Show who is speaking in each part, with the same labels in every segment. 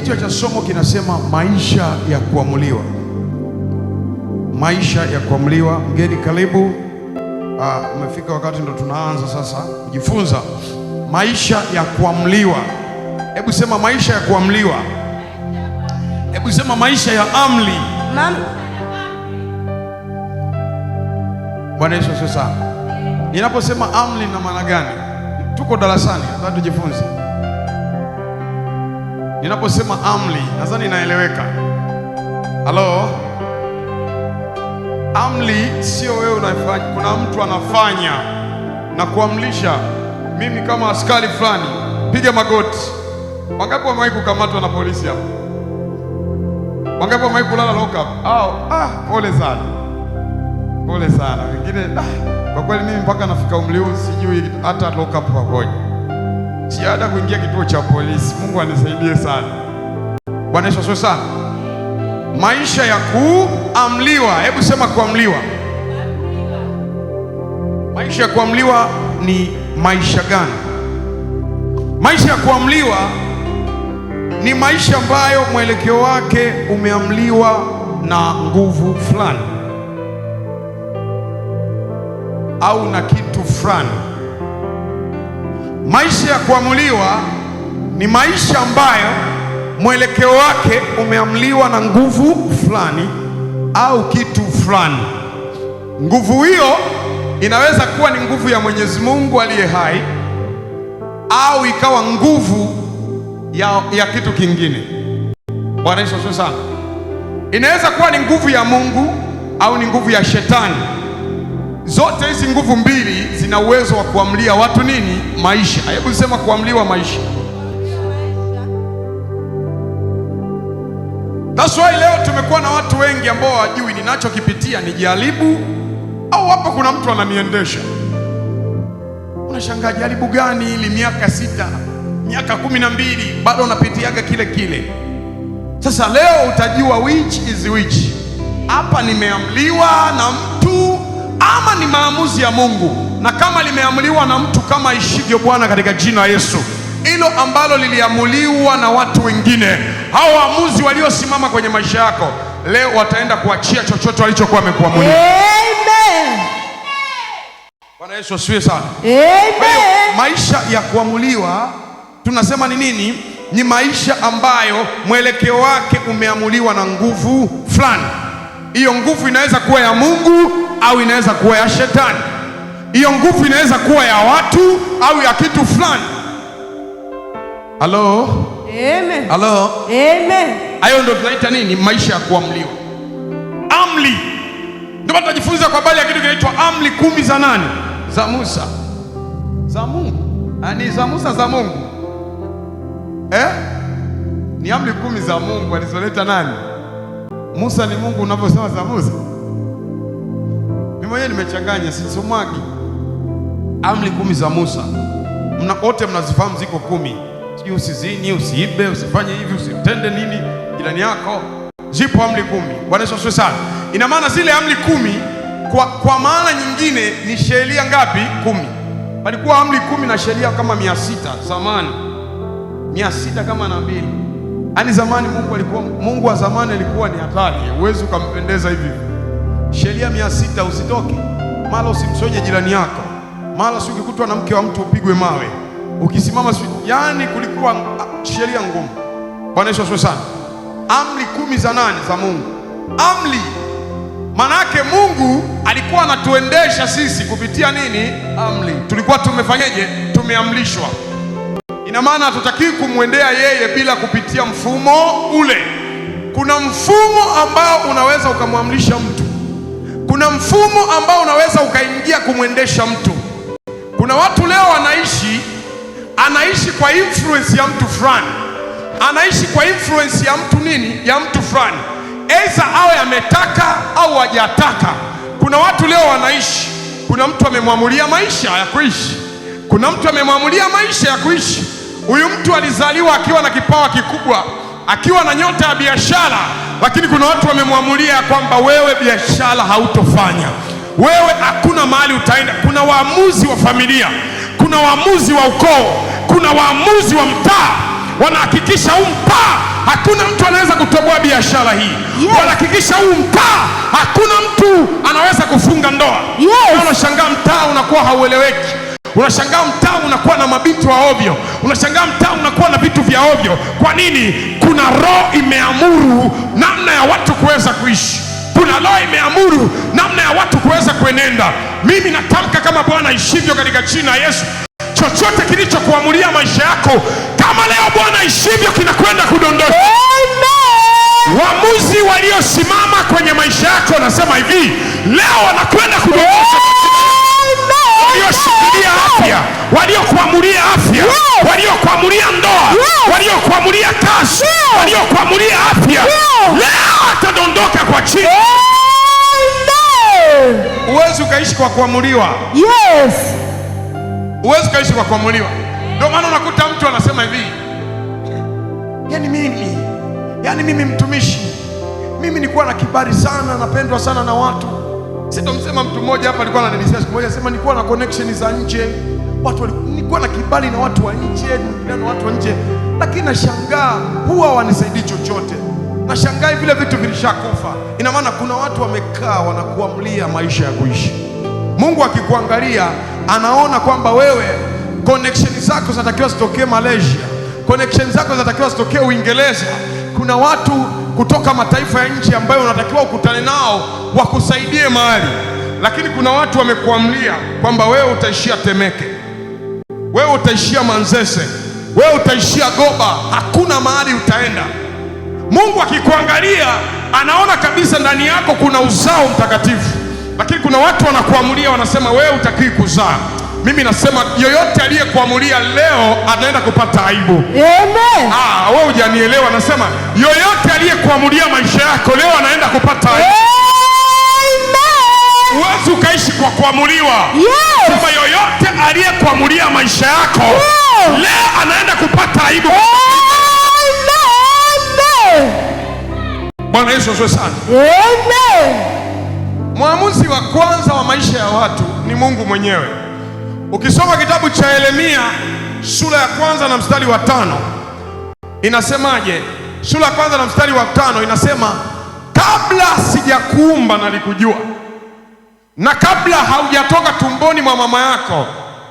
Speaker 1: Kichwa cha somo kinasema maisha ya kuamuliwa. Maisha ya kuamuliwa. Mgeni karibu. Umefika wakati ndo tunaanza sasa kujifunza maisha ya kuamuliwa. Hebu sema maisha ya kuamuliwa. Hebu sema maisha ya amri. Bwana Yesu asifiwe sana. Ninaposema amri na maana gani? Tuko darasani, nataka tujifunze. Ninaposema amri, nadhani inaeleweka. Halo? Amri sio wewe unafanya, kuna mtu anafanya na kuamrisha. Mimi kama askari fulani, piga magoti. Wangapi wamewahi kukamatwa na polisi hapa? Wangapi wamewahi kulala lock up? Pole sana. Pole sana. Wengine kwa kweli mimi mpaka nafika umri huu sijui hata lock up pamoja. Si hata kuingia kituo cha polisi. Mungu anisaidie sana. Bwana Yesu asifiwe sana. Maisha ya kuamliwa. Hebu sema kuamliwa. Maisha ya kuamliwa ni maisha gani? Maisha ya kuamliwa ni maisha ambayo mwelekeo wake umeamliwa na nguvu fulani au na kitu fulani. Maisha ya kuamuliwa ni maisha ambayo mwelekeo wake umeamliwa na nguvu fulani au kitu fulani. Nguvu hiyo inaweza kuwa ni nguvu ya Mwenyezi Mungu aliye hai au ikawa nguvu ya kitu kingine. Bwana Yesu asifiwe sana. Inaweza kuwa ni nguvu ya Mungu au ni nguvu ya shetani. Zote hizi nguvu mbili zina uwezo wa kuamlia watu nini? Maisha. Hebu sema kuamliwa maisha. That's why leo tumekuwa na watu wengi ambao hawajui ninachokipitia ni jaribu au hapa kuna mtu ananiendesha. Unashangaa jaribu gani ili miaka 6, miaka 12 bado unapitiaga kile kile. Sasa leo utajua which is which. Hapa nimeamliwa na mtu ama ni maamuzi ya Mungu. Na kama limeamuliwa na mtu, kama ishivyo Bwana katika jina Yesu, hilo ambalo liliamuliwa na watu wengine, hao waamuzi waliosimama kwenye maisha yako leo wataenda kuachia chochote walichokuwa wamekuamulia.
Speaker 2: Amen.
Speaker 1: Bwana Yesu asifiwe sana.
Speaker 2: Amen.
Speaker 1: Maisha ya kuamuliwa tunasema ni nini? Ni maisha ambayo mwelekeo wake umeamuliwa na nguvu fulani. Hiyo nguvu inaweza kuwa ya Mungu au inaweza kuwa ya shetani. Hiyo nguvu inaweza kuwa ya watu au ya kitu fulani. Halo?
Speaker 2: Amen.
Speaker 1: Halo?
Speaker 2: Amen.
Speaker 1: Hayo ndio tunaita nini? Maisha ya kuamliwa. Amri. Ndio maana tunajifunza kwa habari ya kitu kinaitwa amri 10 za nani? Za Musa. Za Mungu. Ni za Musa za Mungu. Ni amri 10 za Mungu alizoleta nani? Musa ni Mungu unavyosema za Musa. Mimi mwenyewe nimechanganya, sisomagi. Amri 10 za Musa. Mna wote mnazifahamu, ziko 10. Sijui usizini, usiibe, usifanye hivi, usitende nini jirani yako. Zipo amri 10. Bwana Yesu asifiwe sana. Ina maana zile amri 10 kwa maana nyingine ni sheria ngapi? 10. Palikuwa amri 10 na sheria kama 600 zamani. 600 kama na 2. Yaani zamani Mungu alikuwa, Mungu wa zamani alikuwa ni hatari. Huwezi ukampendeza hivi. Sheria 600 usitoke. Mara usimsonye jirani yako. Mara si ukikutwa na mke wa mtu upigwe mawe. Ukisimama si, yani kulikuwa sheria ngumu. Bwana Yesu asifiwe sana. Amri 10 za nani? Za Mungu. Amri manake Mungu alikuwa anatuendesha sisi kupitia nini? Amri. Tulikuwa tumefanyeje? Tumeamrishwa. Ina maana hatutakiwi kumwendea yeye bila kupitia mfumo ule. Kuna mfumo ambao unaweza ukamwamrisha mtu. Kuna mfumo ambao unaweza ukaingia kumwendesha mtu. Kuna watu leo anaishi kwa influence ya mtu fulani. Anaishi kwa influence ya mtu nini? Ya mtu fulani. Aidha awe ametaka au hajataka. Kuna watu leo wanaishi, kuna mtu amemwamulia maisha ya kuishi. Kuna mtu amemwamulia maisha ya kuishi. Huyu mtu alizaliwa akiwa na kipawa kikubwa, akiwa na nyota ya biashara, lakini kuna watu wamemwamulia kwamba wewe biashara hautofanya. Wewe hakuna mahali utaenda. Kuna waamuzi wa familia, kuna waamuzi wa ukoo, kuna waamuzi wa mtaa Wanahakikisha huu mtaa hakuna mtu anaweza kutoboa biashara hii.
Speaker 2: Yes.
Speaker 1: Wanahakikisha huu mtaa hakuna mtu anaweza kufunga ndoa.
Speaker 2: Yes.
Speaker 1: Na unashangaa mtaa unakuwa haueleweki. Unashangaa mtaa unakuwa na mabinti wa ovyo. Unashangaa mtaa unakuwa na vitu vya ovyo. Kwa nini? Kuna roho imeamuru namna ya watu kuweza kuishi. Kuna roho imeamuru namna ya watu kuweza kuenenda. Mimi natamka kama Bwana ishivyo katika jina la Yesu, chochote kilichokuamulia maisha yako, kama leo Bwana ishivyo, kinakwenda kudondoka.
Speaker 2: Amen.
Speaker 1: Waamuzi waliosimama kwenye maisha yako, nasema hivi, leo wanakwenda kudondosha. Walioshikilia afya, waliokuamulia afya,
Speaker 2: Yes.
Speaker 1: waliokuamulia ndoa,
Speaker 2: Yes.
Speaker 1: waliokuamulia kazi,
Speaker 2: Yes.
Speaker 1: waliokuamulia afya,
Speaker 2: Yes.
Speaker 1: leo atadondoka kwa chini.
Speaker 2: Amen.
Speaker 1: Huwezi ukaishi kwa kuamuliwa,
Speaker 2: Yes.
Speaker 1: huwezi ukaishi kwa kuamuliwa. Ndio maana unakuta mtu anasema hivi, yani mimi mtumishi, mimi nilikuwa na kibali sana, napendwa sana na watu. Sitomsema mtu mmoja hapa alikuwa ananilisia siku moja, sema nilikuwa na connection za nje, nilikuwa na kibali na watu wa nje, nilikuwa na watu wa nje, lakini nashangaa huwa wanisaidii chochote. Nashangaa vile vitu vilishakufa. Ina maana kuna watu wamekaa wanakuamlia maisha ya kuishi. Mungu akikuangalia anaona kwamba wewe connection zako zinatakiwa zitokee Malaysia, connection zako zinatakiwa zitokee Uingereza. Kuna watu kutoka mataifa ya nchi ambayo unatakiwa ukutane nao wakusaidie mahali, lakini kuna watu wamekuamlia kwamba wewe utaishia Temeke, wewe utaishia Manzese, wewe utaishia Goba, hakuna mahali utaenda. Mungu akikuangalia anaona kabisa ndani yako kuna uzao mtakatifu, lakini kuna watu wanakuamulia, wanasema wewe hutakiwi kuzaa. Mimi nasema yoyote aliyekuamulia leo anaenda kupata aibu.
Speaker 2: Amen.
Speaker 1: Ah, wewe hujanielewa. Nasema yoyote aliyekuamulia maisha yako leo anaenda kupata aibu.
Speaker 2: Amen.
Speaker 1: Huwezi ukaishi kwa kuamuliwa.
Speaker 2: Yes.
Speaker 1: Sema yoyote aliyekuamulia maisha yako
Speaker 2: Yes.
Speaker 1: leo anaenda kupata aibu.
Speaker 2: Amen.
Speaker 1: Bwana Yesu asifiwe sana.
Speaker 2: Amen.
Speaker 1: Mwamuzi wa kwanza wa maisha ya watu ni Mungu mwenyewe. Ukisoma kitabu cha Yeremia sura ya kwanza na mstari wa 5 inasemaje? Sura ya kwanza na mstari wa 5 inasema, kabla sijakuumba nalikujua, na kabla haujatoka tumboni mwa mama yako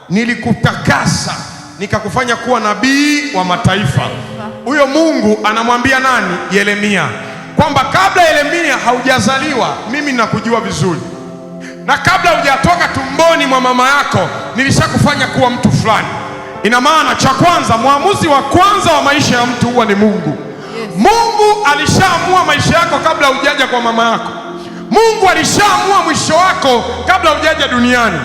Speaker 1: nilikutakasa, nikakufanya kuwa nabii wa mataifa. Huyo Mungu anamwambia nani? Yeremia, kwamba kabla Yeremia haujazaliwa mimi nakujua vizuri, na kabla hujatoka tumboni mwa mama yako nilishakufanya kuwa mtu fulani. Ina maana cha kwanza, mwamuzi wa kwanza wa maisha ya mtu huwa ni Mungu.
Speaker 2: Yes.
Speaker 1: Mungu alishaamua maisha yako kabla hujaja kwa mama yako. Mungu alishaamua mwisho wako kabla hujaja duniani.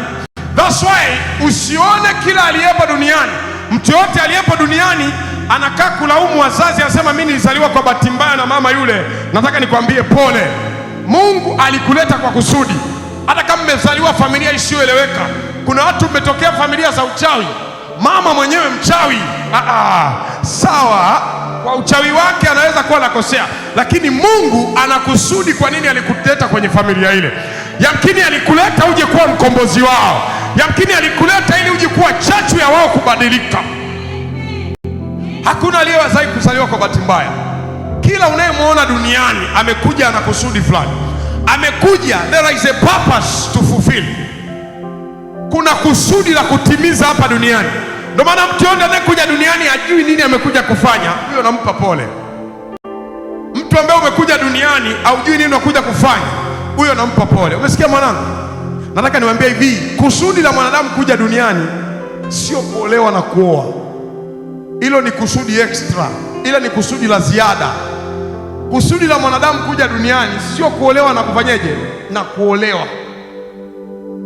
Speaker 1: That's why usione kila aliyepo duniani, mtu yote aliyepo duniani anakaa kulaumu wazazi, anasema mimi nilizaliwa kwa bahati mbaya na mama yule. Nataka nikwambie pole, Mungu alikuleta kwa kusudi. Hata kama mmezaliwa familia isiyoeleweka, kuna watu mmetokea familia za uchawi, mama mwenyewe mchawi. Sawa, kwa uchawi wake anaweza kuwa anakosea, lakini Mungu ana kusudi. Kwa nini alikuleta kwenye familia ile? Yamkini alikuleta uje kuwa mkombozi wao, yamkini alikuleta ili uje kuwa chachu ya wao kubadilika. Hakuna aliyewahi kuzaliwa kwa bahati mbaya. Kila unayemwona duniani amekuja ana kusudi fulani, amekuja, there is a purpose to fulfill. Kuna kusudi la kutimiza hapa duniani. Ndio maana mtu yote anayekuja duniani hajui nini amekuja kufanya, huyo nampa pole. Mtu ambaye umekuja duniani haujui nini unakuja kufanya, huyo nampa pole. Umesikia mwanangu? Nataka niwaambie hivi, kusudi la mwanadamu kuja duniani sio kuolewa na kuoa. Hilo ni kusudi extra, ila ni kusudi la ziada. Kusudi la mwanadamu kuja duniani sio kuolewa na kufanyeje na kuolewa,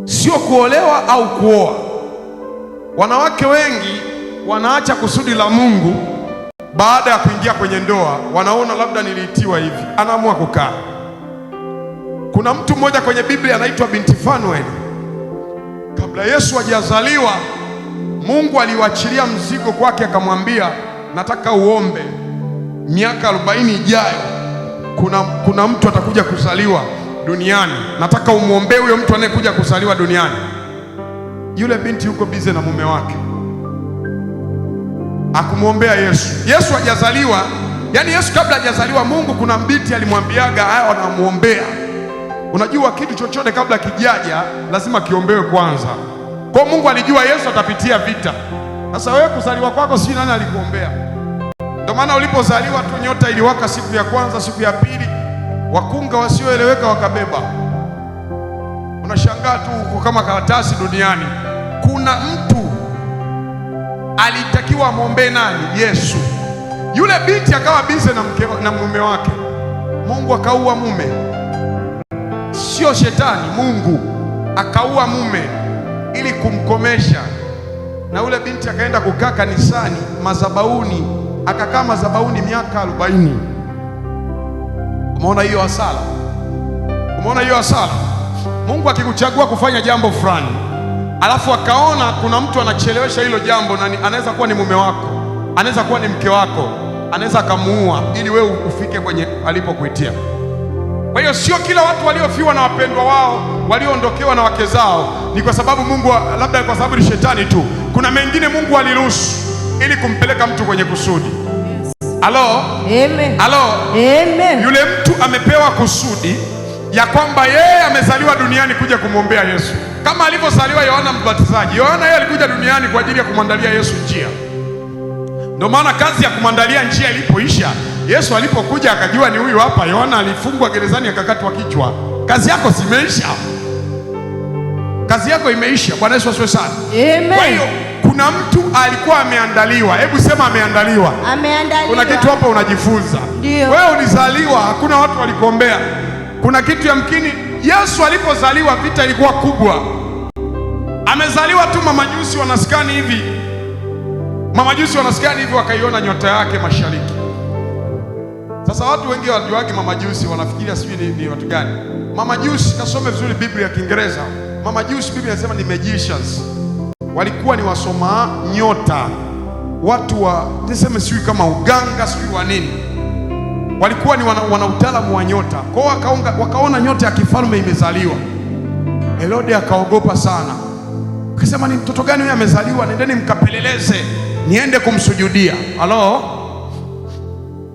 Speaker 1: sio kuolewa au kuoa. Wanawake wengi wanaacha kusudi la Mungu baada ya kuingia kwenye ndoa, wanaona labda niliitiwa hivi, anaamua kukaa. Kuna mtu mmoja kwenye Biblia anaitwa binti Fanueli. Kabla Yesu hajazaliwa, Mungu aliuachilia mzigo kwake, akamwambia nataka uombe miaka 40 ijayo kuna mtu atakuja kuzaliwa duniani, nataka umwombee huyo mtu anayekuja kuzaliwa duniani. Yule binti yuko bize na mume wake. Akumwombea Yesu. Yesu hajazaliwa, yaani Yesu kabla hajazaliwa, Mungu kuna mbiti alimwambiaga haya wanamuombea. Unajua kitu chochote kabla kijaja lazima kiombewe kwanza. Kwa Mungu alijua Yesu atapitia vita. Sasa wewe kuzaliwa kwako sijui nani alikuombea. Ndio maana ulipozaliwa tu nyota iliwaka siku ya kwanza, siku ya pili, wakunga wasioeleweka wakabeba. Unashangaa tu uko kama karatasi duniani. Kuna mtu alitakiwa amwombee nani? Yesu. Yule binti akawa bize na mke, na mume wake. Mungu akaua mume, sio shetani. Mungu akaua mume ili kumkomesha, na yule binti akaenda kukaa kanisani mazabauni, akakaa mazabauni miaka 40. Umeona hiyo hasara? Umeona hiyo hasara? Mungu akikuchagua kufanya jambo fulani, alafu akaona kuna mtu anachelewesha hilo jambo, na anaweza kuwa ni mume wako, anaweza kuwa ni mke wako, anaweza akamuua ili wewe ufike kwenye alipokuitia. Kwa hiyo sio kila watu waliofiwa na wapendwa wao, walioondokewa na wake zao, ni kwa sababu Mungu, labda kwa sababu ni shetani tu. Kuna mengine Mungu aliruhusu ili kumpeleka mtu kwenye kusudi. Halo?
Speaker 2: Amen.
Speaker 1: Halo?
Speaker 2: Amen.
Speaker 1: Yule mtu amepewa kusudi ya kwamba yeye amezaliwa duniani kuja kumwombea Yesu, kama alivyozaliwa Yohana Mbatizaji. Yohana yeye alikuja duniani kwa ajili ya kumwandalia Yesu njia. Ndio maana kazi ya kumwandalia njia ilipoisha, Yesu alipokuja akajua ni huyu hapa. Yohana alifungwa gerezani akakatwa kichwa. Kazi yako simeisha, kazi yako imeisha. Bwana Yesu asifiwe sana. Kwa hiyo
Speaker 2: Amen.
Speaker 1: kuna mtu alikuwa ameandaliwa. Hebu sema ameandaliwa.
Speaker 2: Ameandaliwa.
Speaker 1: Kuna kitu hapa unajifunza.
Speaker 2: Ndio.
Speaker 1: Wewe ulizaliwa, hakuna watu walikuombea. Kuna kitu yamkini, Yesu alipozaliwa vita ilikuwa kubwa. Amezaliwa tu, mamajusi wanaskani hivi, mamajusi wanaskani hivi, wakaiona nyota yake mashariki. Sasa watu wengi wajuagi mamajusi, wanafikiria sijui ni watu gani. Mamajusi, kasome vizuri Biblia ya Kiingereza. Mamajusi, Biblia inasema ni magicians, walikuwa ni wasoma nyota, watu wa niseme sijui kama uganga sijui wa nini, walikuwa ni wana utaalamu wa nyota. Kwa hiyo wakaona nyota ya kifalme imezaliwa. Herode akaogopa sana, akasema ni mtoto gani huyu amezaliwa? Nendeni mkapeleleze, niende kumsujudia. Halo,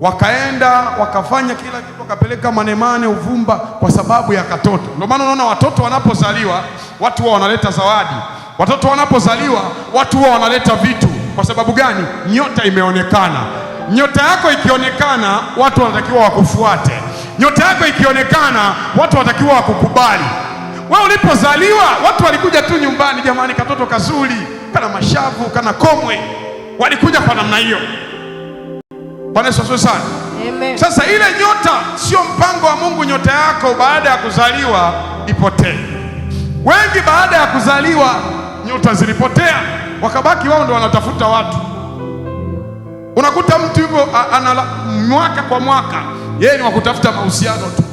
Speaker 1: wakaenda wakafanya kila kitu, wakapeleka manemane, uvumba, kwa sababu ya katoto. Ndio maana unaona watoto wanapozaliwa watu huwa wanaleta zawadi, watoto wanapozaliwa watu huwa wanaleta vitu. Kwa sababu gani? Nyota imeonekana. Nyota yako ikionekana, watu wanatakiwa wakufuate. Nyota yako ikionekana, watu wanatakiwa wakukubali. Wewe ulipozaliwa watu walikuja tu nyumbani, jamani, katoto kazuri, kana mashavu, kana komwe. Walikuja kwa namna hiyo. Bwana Yesu asifiwe sana.
Speaker 2: Amen.
Speaker 1: Sasa ile nyota sio mpango wa Mungu, nyota yako baada ya kuzaliwa ipotee. Wengi baada ya kuzaliwa nyota zilipotea, wakabaki wao ndo wanatafuta watu. Unakuta mtu yuko mwaka kwa mwaka, yeye ni wa kutafuta mahusiano tu,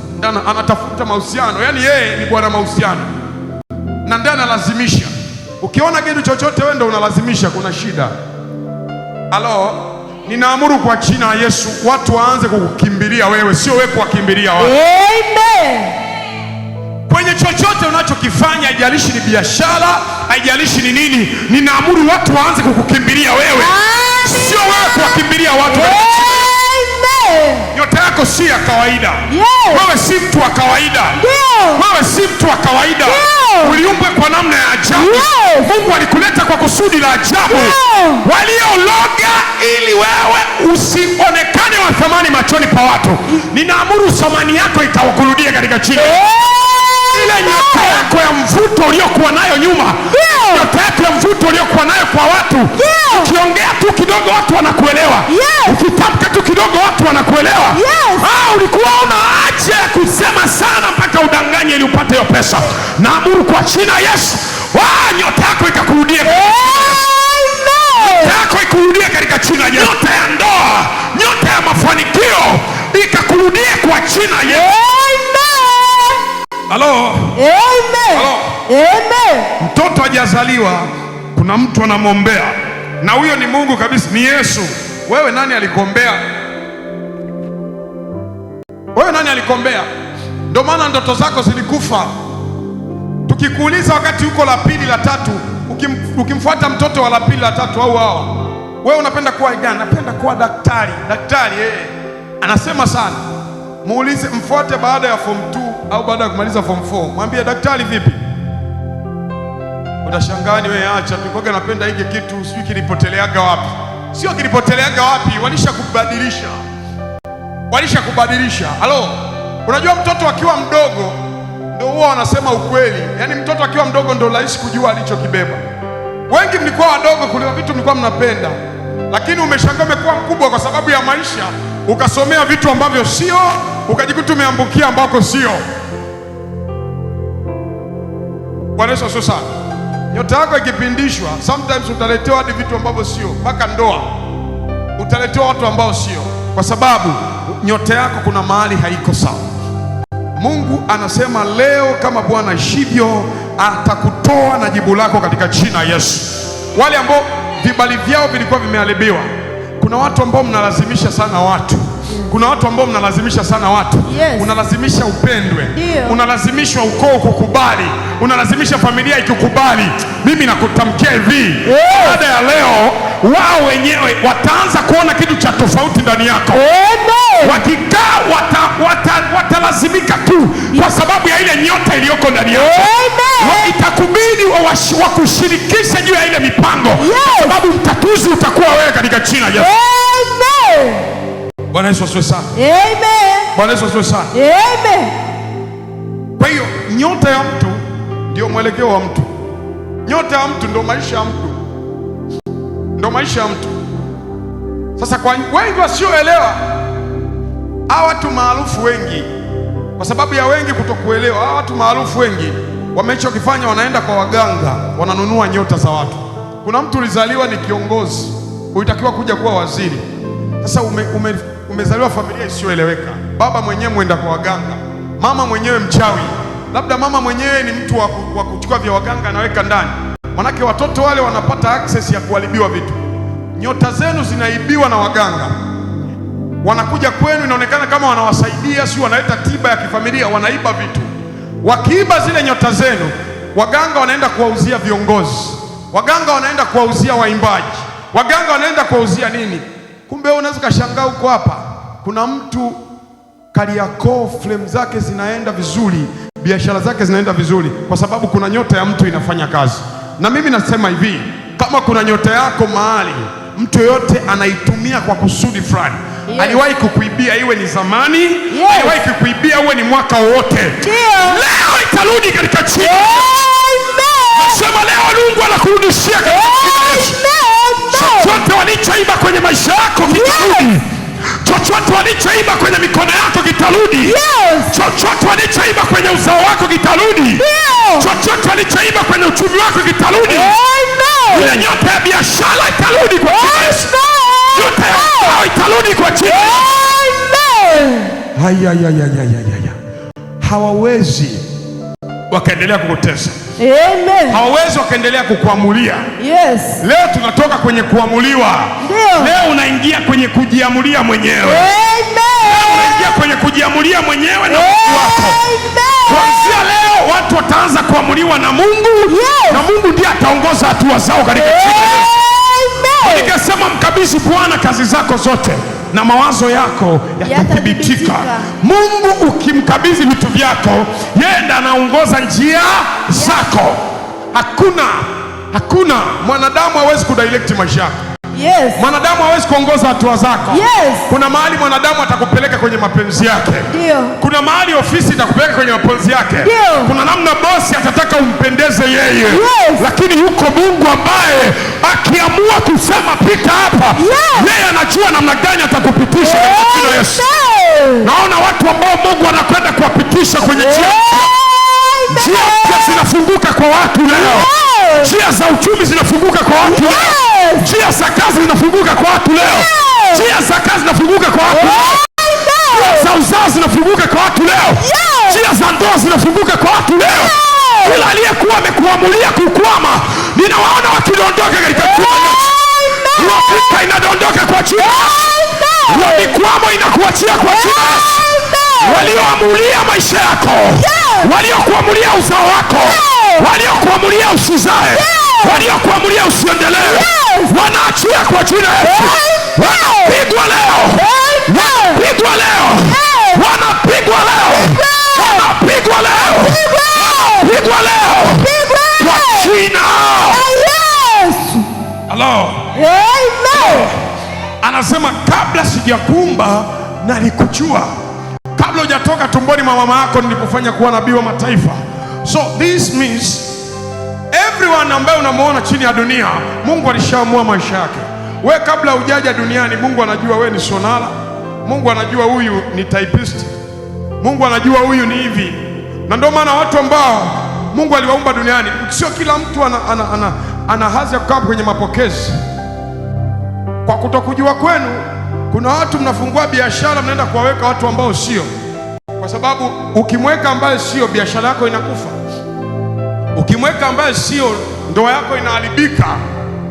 Speaker 1: anatafuta mahusiano, yaani yeye ni bwana mahusiano, na ndiye analazimisha. Ukiona kitu chochote wewe ndo unalazimisha, kuna shida. Halo, ninaamuru kwa jina la Yesu watu waanze kukukimbilia wewe, sio wewe kuwakimbilia watu.
Speaker 2: Amen.
Speaker 1: Kwenye chochote unachokifanya, haijalishi ni biashara, haijalishi ni nini, ninaamuru watu waanze kukukimbilia wewe, sio wewe kuwakimbilia watu.
Speaker 2: Amen.
Speaker 1: Nyota yako si ya kawaida.
Speaker 2: Yes.
Speaker 1: Wewe si mtu wa kawaida.
Speaker 2: Ndio.
Speaker 1: Wewe si mtu wa kawaida.
Speaker 2: Ndio.
Speaker 1: Uliumbwa kwa namna ya ajabu.
Speaker 2: Yes.
Speaker 1: Mungu alikuleta kwa kusudi la ajabu.
Speaker 2: Ndio.
Speaker 1: Waliologa ili wewe usionekane wa thamani machoni pa watu, ninaamuru thamani yako ikawakurudie katika jina. Ile nyota yako ya mvuto uliokuwa nayo nyuma,
Speaker 2: Ndio.
Speaker 1: nyota yako ya mvuto uliokuwa nayo kwa watu,
Speaker 2: Ndio.
Speaker 1: ukiongea tu kidogo watu wanakuelewa,
Speaker 2: Yes.
Speaker 1: ukitamka tu kidogo watu wanakuelewa.
Speaker 2: Yes.
Speaker 1: Ulikuwa una haja ya kusema sana mpaka udanganye ili upate hiyo pesa. Naamuru kwa jina Yesu, nyota yako ikakurudie.
Speaker 2: Amen.
Speaker 1: Nyota yako ikurudie katika jina Yesu. Nyota ya ndoa, nyota ya mafanikio ikakurudie kwa jina Yesu.
Speaker 2: Amen.
Speaker 1: Halo.
Speaker 2: Amen.
Speaker 1: Halo.
Speaker 2: Amen.
Speaker 1: Mtoto hajazaliwa, kuna mtu anamwombea, na huyo ni Mungu kabisa, ni Yesu. Wewe nani alikuombea? Wewe nani alikuombea? Ndio maana ndoto zako zilikufa. Tukikuuliza wakati uko la pili la tatu, ukimfuata mtoto wa la pili la tatu au hawa Wewe unapenda kuwa gani? Napenda kuwa daktari. Daktari eh. Anasema sana. Muulize, mfuate baada ya form 2 au baada ya kumaliza form 4. Mwambie daktari vipi? Utashangaa ni wewe, acha tulikuwa napenda hiki kitu, sijui kilipoteleaga wapi. Sio kilipoteleaga wapi, walishakubadilisha. Walishakubadilisha. Halo, unajua mtoto akiwa mdogo ndio huwa wanasema ukweli. Yaani mtoto akiwa mdogo ndio rahisi kujua alichokibeba. Wengi mlikuwa wadogo kuliko vitu mlikuwa mnapenda, lakini umeshangaa umekuwa mkubwa kwa sababu ya maisha, ukasomea vitu ambavyo sio, ukajikuta umeambukia ambako sio. Bwana Yesu asifiwe sana. Nyota yako ikipindishwa, sometimes utaletewa hadi vitu ambavyo sio, mpaka ndoa utaletewa watu ambao sio, kwa sababu nyota yako kuna mahali haiko sawa. Mungu anasema leo, kama Bwana ishivyo, atakutoa na jibu lako katika jina Yesu. Wale ambao vibali vyao vilikuwa vimeharibiwa, kuna watu ambao mnalazimisha sana watu, kuna watu ambao mnalazimisha sana watu.
Speaker 2: Yes.
Speaker 1: Unalazimisha upendwe,
Speaker 2: Ndio.
Speaker 1: unalazimisha ukoo kukubali, unalazimisha familia ikukubali. Mimi nakutamkia hivi, baada ya leo wao wenyewe wataanza kuona kitu cha tofauti ndani yako.
Speaker 2: Amen.
Speaker 1: Wakikaa watalazimika tu kwa sababu ya ile nyota iliyoko ndani yako.
Speaker 2: Amen.
Speaker 1: Itakubidi wakushirikishe juu ya ile mipango,
Speaker 2: Yes.
Speaker 1: kwa sababu mtatuzi utakuwa wewe katika jina la Yesu.
Speaker 2: Amen.
Speaker 1: Bwana Yesu asifiwe sana.
Speaker 2: Amen.
Speaker 1: Bwana Yesu asifiwe sana.
Speaker 2: Amen.
Speaker 1: Kwa hiyo nyota ya mtu ndio mwelekeo wa mtu, nyota ya mtu ndio maisha ya mtu, ndio maisha ya mtu. Sasa kwa wengi wasioelewa, hawa watu maarufu wengi, kwa sababu ya wengi kutokuelewa, hawa watu maarufu wengi wamechokifanya, wanaenda kwa waganga, wananunua nyota za watu. Kuna mtu ulizaliwa ni kiongozi, ulitakiwa kuja kuwa waziri. Sasa umezaliwa familia isiyoeleweka, baba mwenyewe mwenda kwa waganga, mama mwenyewe mchawi, labda mama mwenyewe ni mtu wa kuchukua vya waganga anaweka ndani. Manake watoto wale wanapata access ya kuharibiwa vitu. Nyota zenu zinaibiwa na waganga, wanakuja kwenu, inaonekana kama wanawasaidia, si wanaleta tiba ya kifamilia, wanaiba vitu. Wakiiba zile nyota zenu, waganga wanaenda kuwauzia viongozi, waganga wanaenda kuwauzia waimbaji, waganga wanaenda kuwauzia nini. Kumbe wewe unaweza ukashangaa huko hapa kuna mtu Kariakoo, frame zake zinaenda vizuri, biashara zake zinaenda vizuri, kwa sababu kuna nyota ya mtu inafanya kazi. Na mimi nasema hivi, kama kuna nyota yako mahali, mtu yoyote anaitumia kwa kusudi fulani.
Speaker 2: Yes.
Speaker 1: Aliwahi kukuibia iwe ni zamani, aliwahi kukuibia uwe ni mwaka wowote,
Speaker 2: Ndio.
Speaker 1: leo itarudi katika jina.
Speaker 2: Amen.
Speaker 1: Sema leo Mungu anakurudishia katika jina la Yesu.
Speaker 2: Amen.
Speaker 1: Chochote walichoiba kwenye maisha yako kitarudi. Chochote walichoiba kwenye mikono yako kitarudi.
Speaker 2: Yes.
Speaker 1: Chochote walichoiba kwenye uzao wako kitarudi.
Speaker 2: Ndio.
Speaker 1: Chochote walichoiba kwenye uchumi wako kitarudi.
Speaker 2: Amen.
Speaker 1: Ile nyota ya biashara itarudi kwa jina la Yesu. Nyota ya uzao itarudi kwa jina la Yesu.
Speaker 2: Amen.
Speaker 1: Ayayayayayaya. Hawawezi wakaendelea kukutesa,
Speaker 2: Amen.
Speaker 1: hawawezi wakaendelea kukuamulia.
Speaker 2: Yes.
Speaker 1: Leo tunatoka kwenye kuamuliwa,
Speaker 2: Ndio.
Speaker 1: leo unaingia kwenye kujiamulia mwenyewe.
Speaker 2: Amen.
Speaker 1: Unaingia kwenye kujiamulia mwenyewe na Mungu wako.
Speaker 2: Amen.
Speaker 1: Kuanzia leo watu wataanza kuamuliwa na Mungu.
Speaker 2: Yes.
Speaker 1: Na Mungu ndiye ataongoza hatua zao katika jina la Yesu.
Speaker 2: Amen.
Speaker 1: Nikasema mkabidhi Bwana kazi zako zote na mawazo yako yatathibitika.
Speaker 2: Yatathibitika.
Speaker 1: Mungu ukimkabidhi vitu vyako, yeye ndiye anaongoza njia zako. Hakuna mwanadamu hawezi kudirect maisha yako.
Speaker 2: Yes.
Speaker 1: Mwanadamu hawezi kuongoza hatua zako.
Speaker 2: Yes.
Speaker 1: Kuna mahali mwanadamu atakupeleka kwenye mapenzi yake.
Speaker 2: Ndio.
Speaker 1: Kuna mahali ofisi itakupeleka kwenye mapenzi yake.
Speaker 2: Ndio.
Speaker 1: Kuna namna bosi atataka umpendeze yeye.
Speaker 2: Yes.
Speaker 1: Lakini yuko Mungu ambaye akiamua kusema pita hapa,
Speaker 2: Yes.
Speaker 1: yeye anajua namna gani atakupitisha katika jina la Yesu.
Speaker 2: Amen.
Speaker 1: Naona watu ambao Mungu anakwenda kuwapitisha kwenye njia njia mpya zinafunguka kwa watu leo.
Speaker 2: Yes.
Speaker 1: Njia za uchumi zinafunguka kwa watu leo.
Speaker 2: Yes.
Speaker 1: Njia za kazi zinafunguka kwa watu leo.
Speaker 2: Yes.
Speaker 1: Njia za kazi zinafunguka kwa watu leo. Njia za uzao zinafunguka kwa watu leo.
Speaker 2: Yes.
Speaker 1: Njia za ndoa zinafunguka kwa watu leo. Kila aliyekuwa amekuamulia kukwama, ninawaona wakidondoka katika jina la Yesu. Uhakika inadondoka kwa jina la Yesu. Wa mikwamo inakuachia kwa jina la Yesu. Walioamulia maisha yako,
Speaker 2: Yes.
Speaker 1: waliokuamulia uzao wako,
Speaker 2: Yes.
Speaker 3: Waliokuamulia usizae, waliokuamulia usiendelee, wanaachia kwa jina la Yesu. Wanapigwa leo, wanapigwa leo, wanapigwa leo, wanapigwa leo, wanapigwa leo kwa jina. Halo, anasema kabla sijakuumba nalikujua, kabla hujatoka tumboni mwa mama yako nilikufanya kuwa nabii wa mataifa. So this means everyone ambaye unamuona chini ya dunia, Mungu alishaamua maisha yake. We kabla hujaja duniani, Mungu anajua we ni sonala, Mungu anajua huyu ni typist, Mungu anajua huyu ni hivi. Na ndio maana watu ambao Mungu aliwaumba duniani, sio kila mtu ana hadhi ya kukaa kwenye mapokezi. Kwa kutokujua kwenu, kuna watu mnafungua biashara, mnaenda kuwaweka watu ambao sio, kwa sababu ukimweka ambaye sio, biashara yako inakufa. Ukimweka ambaye sio, ndoa yako inaharibika.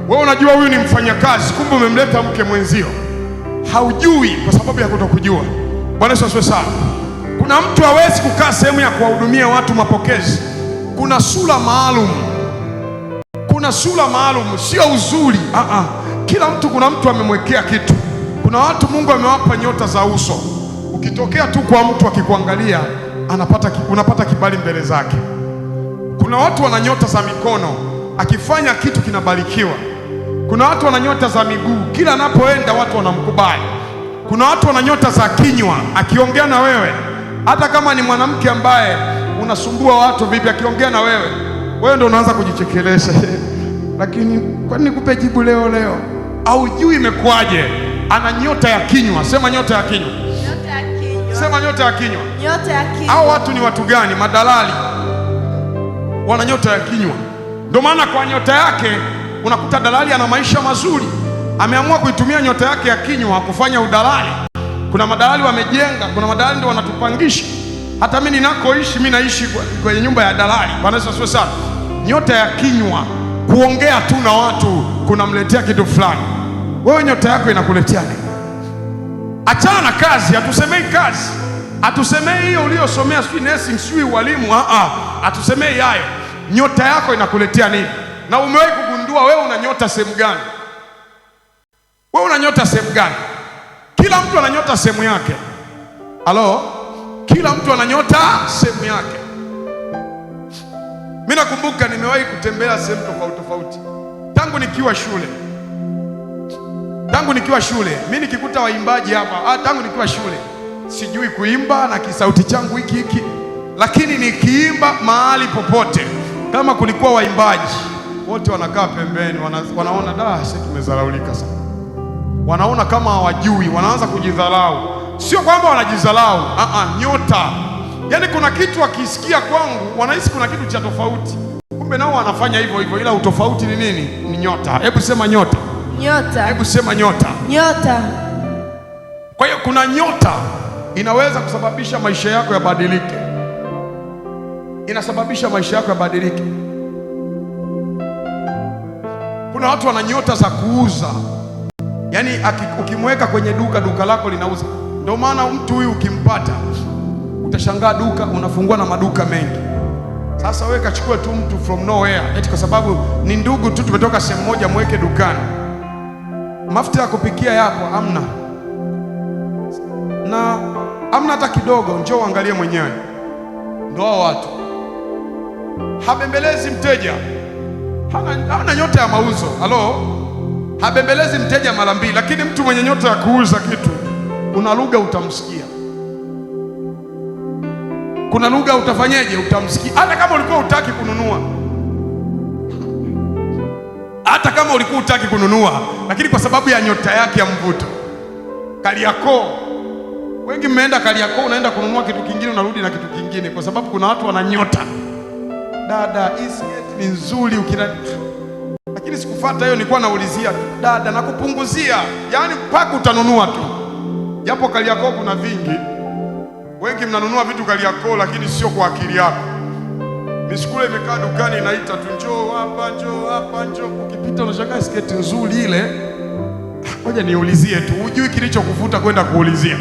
Speaker 3: Wewe unajua huyu ni mfanyakazi, kumbe umemleta mke mwenzio, haujui kwa sababu ya kutokujua. Bwana Yesu asifiwe sana. Kuna mtu hawezi kukaa sehemu ya kuwahudumia watu mapokezi. Kuna sura maalum, kuna sura maalum, sio uzuri. Ah, ah. Kila mtu, kuna mtu amemwekea kitu. Kuna watu Mungu amewapa nyota za uso. Ukitokea tu kwa mtu akikuangalia, unapata kibali mbele zake. Kuna watu wana nyota za mikono, akifanya kitu kinabarikiwa. Kuna watu wana nyota za miguu, kila anapoenda watu wanamkubali. Kuna watu wana nyota za kinywa, akiongea na wewe, hata kama ni mwanamke ambaye unasumbua watu vipi, akiongea na wewe, wewe ndio unaanza kujichekelesha lakini kwani nikupe jibu leo leo? Haujui imekuwaje. Ana nyota ya kinywa. Sema nyota ya kinywa.
Speaker 2: Nyota ya kinywa.
Speaker 1: Sema nyota ya kinywa.
Speaker 2: Nyota ya kinywa.
Speaker 1: Hao watu ni watu gani? Madalali wana nyota ya kinywa. Ndio maana kwa nyota yake unakuta dalali ana maisha mazuri, ameamua kuitumia nyota yake ya kinywa kufanya udalali. Kuna madalali wamejenga, kuna madalali ndio wanatupangisha. Hata mimi ninakoishi, mimi naishi kwenye nyumba ya dalali. Bwana Yesu asifiwe sana. Nyota ya kinywa, kuongea tu na watu kunamletea kitu fulani. Wewe nyota yako inakuletea nini? Achana na kazi, hatusemei kazi, hatusemei hiyo uliyosomea, sijui nursing, sijui ualimu, hatusemei hayo. Nyota yako inakuletea nini? Na umewahi kugundua wewe una nyota sehemu gani? Wewe una nyota sehemu gani? Kila mtu ana nyota sehemu yake. Halo, kila mtu ana nyota sehemu yake. Mimi nakumbuka nimewahi kutembea sehemu tofauti tofauti tangu nikiwa shule. Tangu nikiwa shule, mimi nikikuta waimbaji hapa, tangu nikiwa shule sijui kuimba na kisauti changu hiki hiki, lakini nikiimba mahali popote, kama kulikuwa waimbaji wote wanakaa pembeni, wanaona da, sisi tumezalaulika sana, wanaona kama hawajui, wanaanza kujidharau. Sio kwamba wanajidharau, nyota. Yaani kuna kitu wakisikia kwangu wanahisi kuna kitu cha tofauti, kumbe nao wanafanya hivyo hivyo, ila utofauti ni nini? Ni nyota. Hebu sema nyota.
Speaker 2: Nyota.
Speaker 1: Hebu sema nyota.
Speaker 2: Nyota.
Speaker 1: Kwa hiyo kuna nyota inaweza kusababisha maisha yako yabadilike, inasababisha maisha yako yabadilike. Kuna watu wana nyota za kuuza, yaani ukimweka kwenye duka, duka lako linauza. Ndio maana mtu huyu ukimpata utashangaa duka unafungua na maduka mengi. Sasa wewe kachukue tu mtu from nowhere, eti kwa sababu ni ndugu tu, tumetoka sehemu moja, mweke dukani. Mafuta ya kupikia yapo, amna na amna hata kidogo, njoo uangalie mwenyewe. Ndio hao watu, habembelezi mteja, hana nyota ya mauzo. Halo, habembelezi mteja mara mbili. Lakini mtu mwenye nyota ya kuuza kitu, kuna lugha utamsikia, kuna lugha utafanyeje? Utamsikia hata kama ulikuwa hutaki kununua, hata kama ulikuwa hutaki kununua, lakini kwa sababu ya nyota yake ya mvuto. Kariakoo, wengi mmeenda Kariakoo, unaenda kununua kitu kingine, unarudi na kitu kingine, kwa sababu kuna watu wana nyota. Dada, hii sketi ni nzuri ukina, lakini sikufuata hiyo, nilikuwa naulizia tu dada, nakupunguzia, yaani mpaka utanunua tu. Japo Kariakoo kuna vingi, wengi mnanunua vitu Kariakoo, lakini sio kwa akili yako. Misukule imekaa dukani inaita tu, njoo hapa, njoo hapa, njoo. Ukipita unashangaa sketi nzuri ile, ngoja niulizie tu, hujui kilichokuvuta kwenda kuulizia.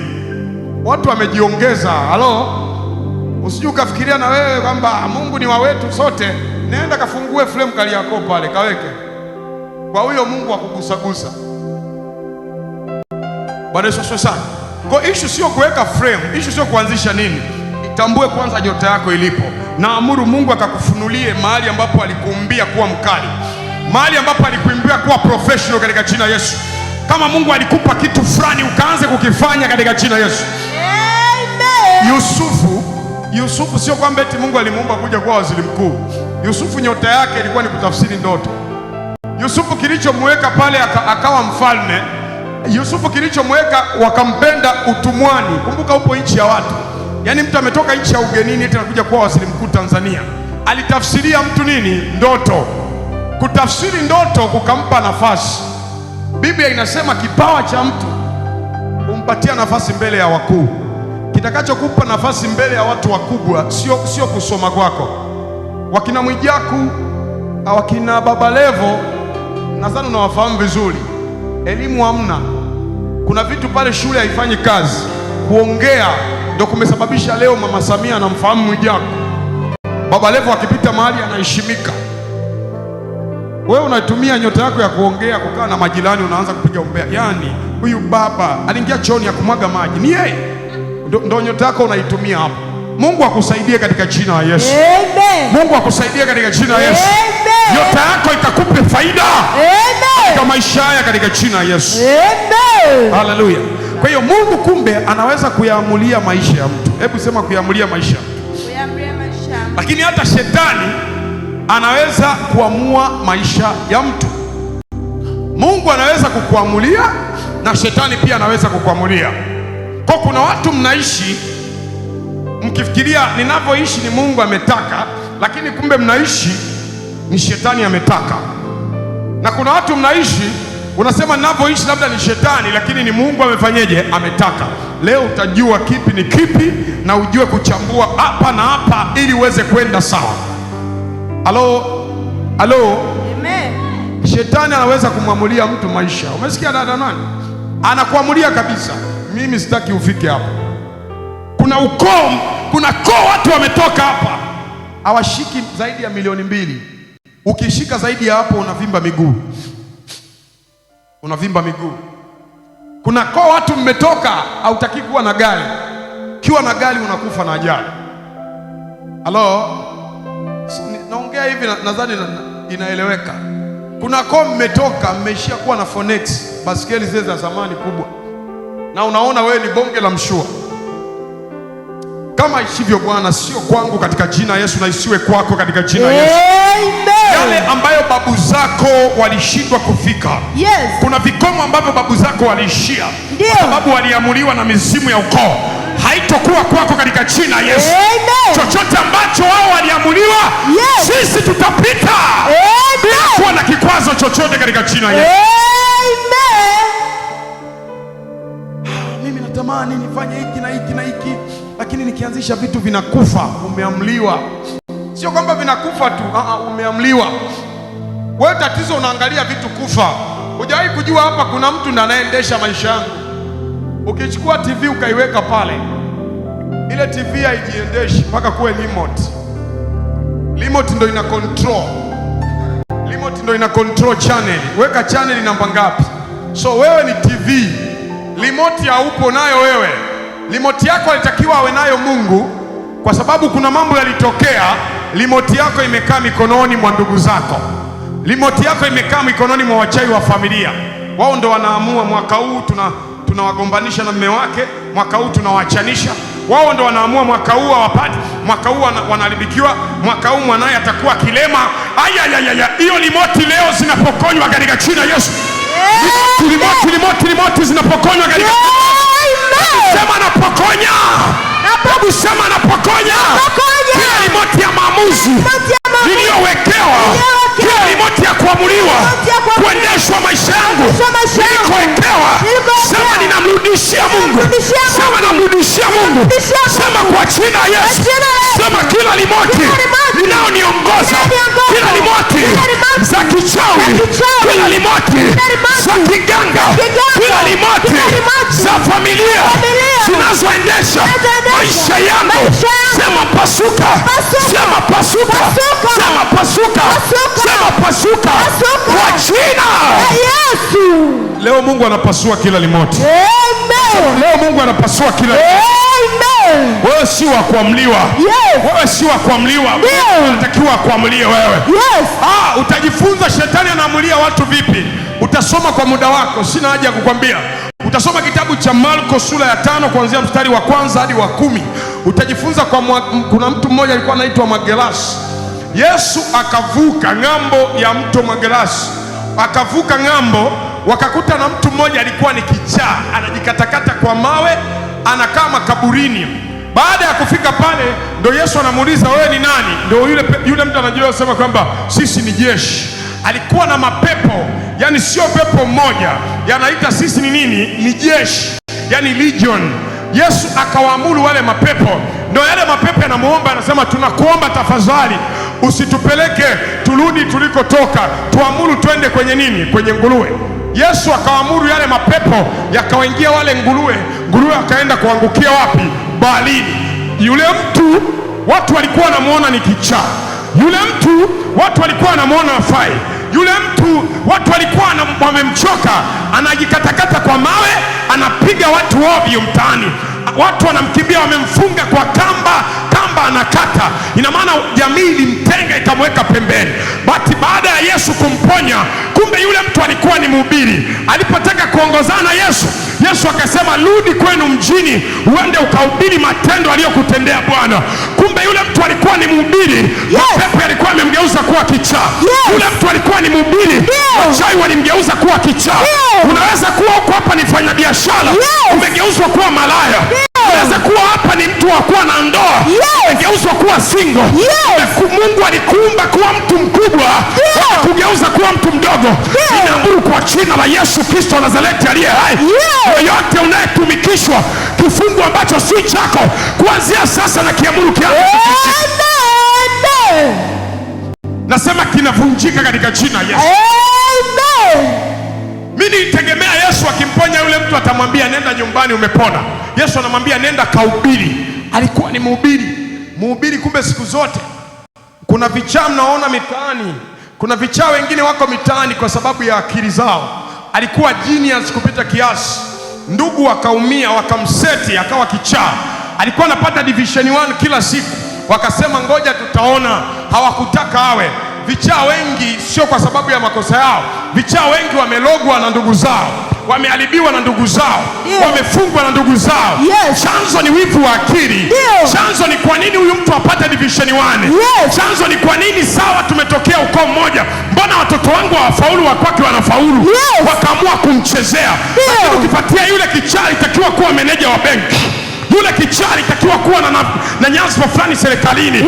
Speaker 1: Watu wamejiongeza. Halo, usijui ukafikiria na wewe kwamba Mungu ni wa wetu sote. Nenda kafungue frame Kariakoo pale, kaweke kwa huyo Mungu wa kugusagusa. Bwana Yesu asifiwe sana. Kwa issue sio kuweka frame, issue sio kuanzisha nini. Itambue kwanza nyota yako ilipo, na amuru Mungu akakufunulie mahali ambapo alikuumbia kuwa mkali, mahali ambapo alikuimbia kuwa professional katika jina Yesu. Kama Mungu alikupa kitu fulani ukaanze kukifanya katika jina Yesu.
Speaker 2: Amen.
Speaker 1: Yusufu sio kwamba eti Mungu alimuumba kuja kuwa waziri mkuu. Yusufu nyota yake ilikuwa ni kutafsiri ndoto. Yusufu kilichomweka pale akawa mfalme. Yusufu kilichomweka wakampenda utumwani. Kumbuka upo nchi ya watu, yaani mtu ametoka nchi ya ugenini eti anakuja kuwa waziri mkuu Tanzania. Alitafsiria mtu nini? Ndoto. Kutafsiri ndoto kukampa nafasi. Biblia inasema kipawa cha mtu humpatia nafasi mbele ya wakuu. Kitakachokupa nafasi mbele ya watu wakubwa sio kusoma kwako. Wakina Mwijaku, wakina Baba Levo, nadhani unawafahamu vizuri. Elimu hamna. Kuna vitu pale shule haifanyi kazi. Kuongea ndio kumesababisha leo Mama Samia anamfahamu Mwijaku. Baba Levo akipita mahali anaheshimika. Wewe unatumia nyota yako ya kuongea, kukaa na majirani, unaanza kupiga umbea. Yaani huyu baba aliingia chooni ya kumwaga maji, ni yeye. Ndo nyota yako unaitumia hapo. Mungu akusaidie katika jina la Yesu.
Speaker 2: Amen.
Speaker 1: Mungu akusaidie katika jina la Yesu.
Speaker 2: Amen.
Speaker 3: Nyota yako ikakupe faida
Speaker 2: Amen.
Speaker 3: katika maisha haya katika jina la Yesu.
Speaker 2: Amen.
Speaker 1: Haleluya. Kwa hiyo Mungu kumbe anaweza kuyaamulia maisha ya mtu. Hebu sema kuyaamulia maisha ya mtu.
Speaker 2: Kuyaamria maisha ya mtu.
Speaker 1: Lakini hata shetani anaweza kuamua maisha ya mtu. Mungu anaweza kukuamulia na shetani pia anaweza kukuamulia. Kwa kuna watu mnaishi mkifikiria ninavyoishi ni Mungu ametaka, lakini kumbe mnaishi ni shetani ametaka. Na kuna watu mnaishi unasema ninavyoishi labda ni shetani, lakini ni Mungu amefanyeje? Ametaka. Leo utajua kipi ni kipi na ujue kuchambua hapa na hapa ili uweze kwenda sawa. Halo, halo.
Speaker 2: Amen.
Speaker 1: Shetani anaweza kumwamulia mtu maisha. Umesikia dada nani? Anakuamulia kabisa, mimi sitaki ufike hapo.
Speaker 3: Kuna ukoo, kuna koo watu wametoka hapa
Speaker 1: Hawashiki zaidi ya 2,000,000. Ukishika zaidi ya hapo unavimba miguu, unavimba miguu. Kuna koo watu mmetoka, hautaki kuwa na gari. Ukiwa na gari unakufa na ajali. Halo, naongea hivi nadhani inaeleweka. Kuna koo mmetoka, mmeishia kuwa na Fonex, basikeli zile za zamani kubwa, na unaona wewe ni bonge la mshua. Kama ishivyo Bwana, sio kwangu katika jina Yesu, na isiwe kwako katika jina Yesu.
Speaker 3: Yale
Speaker 2: Amen.
Speaker 3: ambayo babu zako walishindwa kufika.
Speaker 2: Yes.
Speaker 3: Kuna vikomo ambavyo babu zako waliishia
Speaker 2: Ndio.
Speaker 3: kwa sababu waliamuliwa na mizimu ya ukoo. Haitokuwa kwako katika jina Yesu.
Speaker 2: Amen.
Speaker 3: Chochote ambacho wao waliamuliwa,
Speaker 2: Yes.
Speaker 3: sisi tutapita bila
Speaker 2: Amen.
Speaker 3: kuwa na kikwazo chochote katika jina Yesu.
Speaker 2: Amen.
Speaker 1: Mimi natamani nifanye hiki na hiki na hiki, lakini nikianzisha vitu vinakufa. Umeamliwa. Sio kwamba vinakufa tu, umeamliwa. Wewe tatizo unaangalia vitu kufa. Hujawahi kujua hapa kuna mtu ndiye anayeendesha maisha yangu. Ukichukua TV ukaiweka pale, ile TV haijiendeshi mpaka kuwe remote. Remote ndo ina control. Remote ndo ina control channel. Weka channel namba ngapi? So wewe ni TV. Remote haupo nayo wewe. Remote yako alitakiwa awe nayo Mungu, kwa sababu kuna mambo yalitokea. Remote yako imekaa mikononi mwa ndugu zako. Remote yako imekaa mikononi mwa wachawi wa familia. Wao ndo wanaamua mwaka huu tunawagombanisha na mume wake, mwaka huu tunawaachanisha. Wao ndo wanaamua mwaka huu hawapati, mwaka huu wanaharibikiwa, mwaka huu mwanaye atakuwa kilema. Ayayayaya,
Speaker 3: Hiyo remote leo zinapokonywa katika jina Yesu. Remote, remote, remote zinapokonywa katika
Speaker 2: Amen.
Speaker 3: Sema napokonya. Hebu sema napokonya.
Speaker 2: Napokonya.
Speaker 3: Kila remote ya maamuzi
Speaker 2: Remote ya maamuzi.
Speaker 3: niliyowekewa,
Speaker 2: Niliyowekewa.
Speaker 3: kila remote ya kuamuliwa,
Speaker 2: Remote ya kuamuliwa.
Speaker 3: kuendeshwa maisha yangu
Speaker 2: Kuendeshwa maisha yangu.
Speaker 3: nilikowekewa,
Speaker 2: Nilikowekewa.
Speaker 3: sema ninamrudishia Mungu.
Speaker 2: Ninamrudishia Mungu.
Speaker 3: Sema namrudishia Mungu.
Speaker 2: Ninamrudishia Mungu.
Speaker 3: Sema kwa jina Yesu.
Speaker 2: Kwa jina la Yesu.
Speaker 3: Sema kila remote
Speaker 2: Kila remote.
Speaker 3: inayoniongoza,
Speaker 2: Inayoniongoza.
Speaker 3: kila remote
Speaker 2: Kila remote.
Speaker 3: za kichawi,
Speaker 2: Za kichawi.
Speaker 3: kila remote
Speaker 2: Kila remote.
Speaker 3: za kiganga,
Speaker 2: Za kiganga.
Speaker 3: kila remote
Speaker 2: Kila remote.
Speaker 3: za familia
Speaker 2: Familia.
Speaker 3: zinazoendesha
Speaker 2: Zinazoendesha.
Speaker 3: Maisha yangu.
Speaker 2: Maisha yangu.
Speaker 3: Sema pasuka.
Speaker 2: Pasuka.
Speaker 3: Sema pasuka.
Speaker 2: Pasuka.
Speaker 3: Sema pasuka.
Speaker 2: Pasuka.
Speaker 3: Sema pasuka.
Speaker 2: Pasuka.
Speaker 3: Kwa jina.
Speaker 2: La Yesu.
Speaker 3: Leo Mungu anapasua kila limoti.
Speaker 2: Amen.
Speaker 3: Leo Mungu anapasua kila.
Speaker 2: Amen.
Speaker 3: Wewe si wa kuamliwa.
Speaker 2: Yes.
Speaker 3: Wewe si wa kuamliwa.
Speaker 2: Ndio.
Speaker 3: Unatakiwa kuamlie wewe.
Speaker 2: Yes.
Speaker 3: Ah, utajifunza shetani anaamulia watu vipi. Utasoma kwa muda wako, sina haja ya kukwambia. Utasoma kitabu cha Marko sura ya 5 kuanzia mstari wa 1 hadi wa 10. Utajifunza kwa kuna mtu mmoja alikuwa anaitwa Magelasi. Yesu akavuka ng'ambo ya mto Magelasi, akavuka ng'ambo, wakakuta na mtu mmoja alikuwa ni kichaa, anajikatakata kwa mawe, anakaa makaburini. Baada ya kufika pale, ndo Yesu anamuuliza wewe ni nani? Ndo yule mtu anajua sema kwamba sisi ni jeshi. Alikuwa na mapepo, yani sio pepo mmoja, yanaita sisi ni nini? Ni jeshi, yani legion. Yesu akawaamuru wale mapepo, ndo yale mapepo yanamuomba, anasema tunakuomba tafadhali usitupeleke turudi tulikotoka, tuamuru twende kwenye nini? Kwenye nguruwe. Yesu akawaamuru yale mapepo, yakawaingia wale nguruwe. Nguruwe akaenda kuangukia wapi? Baharini. Yule mtu watu walikuwa wanamuona ni kichaa, yule mtu watu walikuwa wanamuona hafai, yule mtu watu walikuwa wamemchoka, anajikatakata kwa mawe, anapiga watu ovyo mtaani, watu wanamkimbia, wamemfunga kwa kamba, kamba anakata. Ina maana jamii ilimtenga ikamweka pembeni. But baada ya Yesu kumponya, kumbe yule mtu alikuwa ni mhubiri. Alipotaka kuongozana na Yesu, Yesu akasema rudi kwenu mjini uende ukahubiri matendo aliyokutendea Bwana. Kumbe yule mtu alikuwa ni mhubiri.
Speaker 2: Yes.
Speaker 3: Mapepo yalikuwa yamemgeuza kuwa kichaa.
Speaker 2: Yes.
Speaker 3: Yule mtu alikuwa ni mhubiri. Wachawi walimgeuza kuwa kichaa.
Speaker 2: Yes.
Speaker 3: Unaweza kuwa uko hapa ni fanya biashara,
Speaker 2: Yes.
Speaker 3: umegeuzwa kuwa malaya. Unaweza kuwa hapa ni mtu wa kuwa na ndoa,
Speaker 2: Yes.
Speaker 3: umegeuzwa kuwa single.
Speaker 2: Yes.
Speaker 3: Mungu alikuumba kuwa mtu mkubwa, akakugeuza kuwa mtu mdogo. Ninaamuru kwa jina la Yesu Kristo wa Nazareti aliye hai,
Speaker 2: Yes.
Speaker 3: yoyote unayetumikishwa kifungu ambacho si chako, kuanzia sasa na kiamuru kianze kuvunjika.
Speaker 2: Amen.
Speaker 3: Nasema kinavunjika katika jina la Yesu.
Speaker 2: Amen.
Speaker 3: Mimi nilitegemea Yesu akimponya yule mtu atamwambia nenda nyumbani umepona. Yesu anamwambia nenda kahubiri. Alikuwa ni mhubiri. Mhubiri, kumbe siku zote kuna vichaa mnaona mitaani. Kuna vichaa wengine wako mitaani kwa sababu ya akili zao. Alikuwa genius kupita kiasi. Ndugu wakaumia, wakamseti akawa kichaa. Alikuwa anapata division 1 kila siku. Wakasema ngoja tutaona, hawakutaka awe. Vichaa wengi sio kwa sababu ya makosa yao. Vichaa wengi wamelogwa na ndugu zao, wameharibiwa na ndugu zao,
Speaker 2: Ndio.
Speaker 3: wamefungwa na ndugu zao.
Speaker 2: Yes.
Speaker 3: Chanzo ni wivu wa akili.
Speaker 2: Ndio.
Speaker 3: Chanzo ni kwa nini huyu mtu apate division 1.
Speaker 2: Yes.
Speaker 3: Chanzo ni kwa nini sawa tumetokea ukoo mmoja, mbona watoto wangu hawafaulu, wa kwake wanafaulu?
Speaker 2: Yes.
Speaker 3: Wakaamua kumchezea. Lakini ukipatia yule kichaa itakiwa kuwa meneja wa benki, yule kichaa alitakiwa kuwa na nyadhifa fulani serikalini,